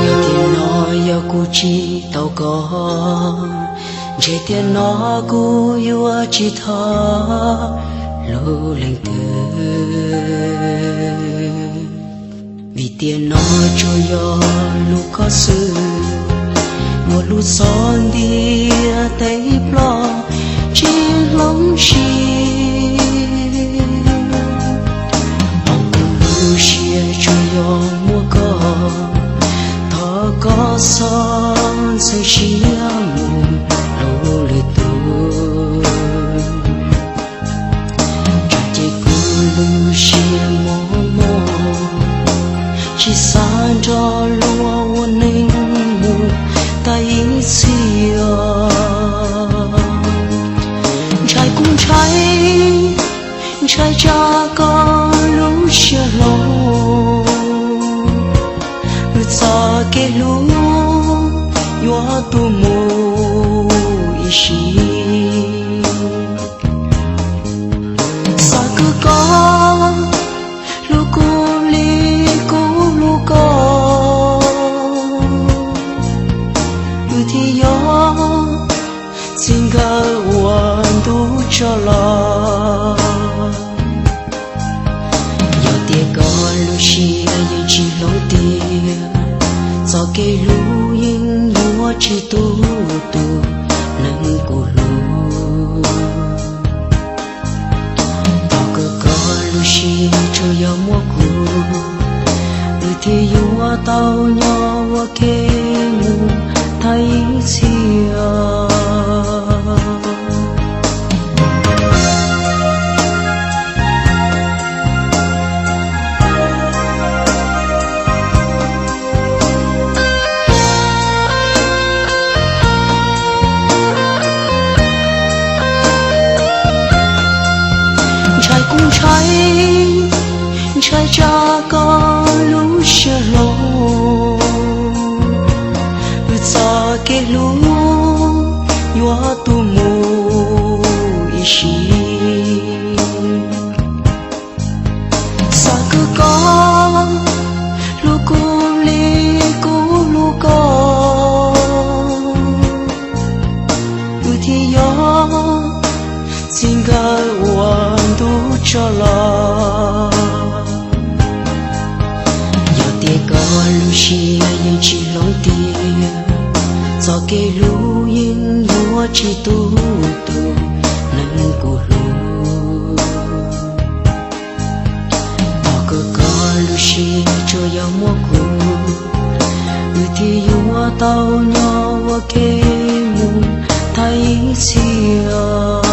Yog tias no yog kuv tsis tau koj, ntshe tiam no kuv yuav tsis thov lub leej twg. Vim tiam no tsuas yog lub koj xwb, muaj lub txoj ntiag teb ploj tsis hloov siab. Hauv kuv lub siab tsuas yog muaj koj, thov koj txhob ntxeev siab mus rau lwm tus. Tsam ces kuv lub siab mob mob, tsis xav nrog luag ua neej mus tag ib txhis os. Ntshai kuv ntshai, ntshai tsam koj lub siab hlob, wb txoj kev hlub yuav tu mus ib sim. Xav kwv koj, hlub kuv li kuv hlub koj, wb thiaj yuav txij nkawm ua ntu tso los. Yog tias koj lub siab yeej tsis hloov tiag, txoj kev hlub yeej yuav tsis tu tus neeg kuv hlub. Thov koj, koj lub siab tsuas yog muaj kuv, wb thiaj yuav tau nyob ua ke mus tag ib txhis os. Ntshai kuv ntshai, ntshai tsam koj lub siab hlob, wb txoj kev hlub yuav tu mus ib sim. Xav kwv koj, hlub kuv li kuv hlub koj, wb thiaj yuav txij nkawm ua ntu tso los. Yog tias koj lub siab yeej tsis hloov tiag, txoj kev hlub yeej yuav tsis tu tus neeg kuv hlub. Thov koj, koj lub siab tsuas yog muaj kuv, wb thiaj yuav tau nyob ua ke mus tag ib txhis os.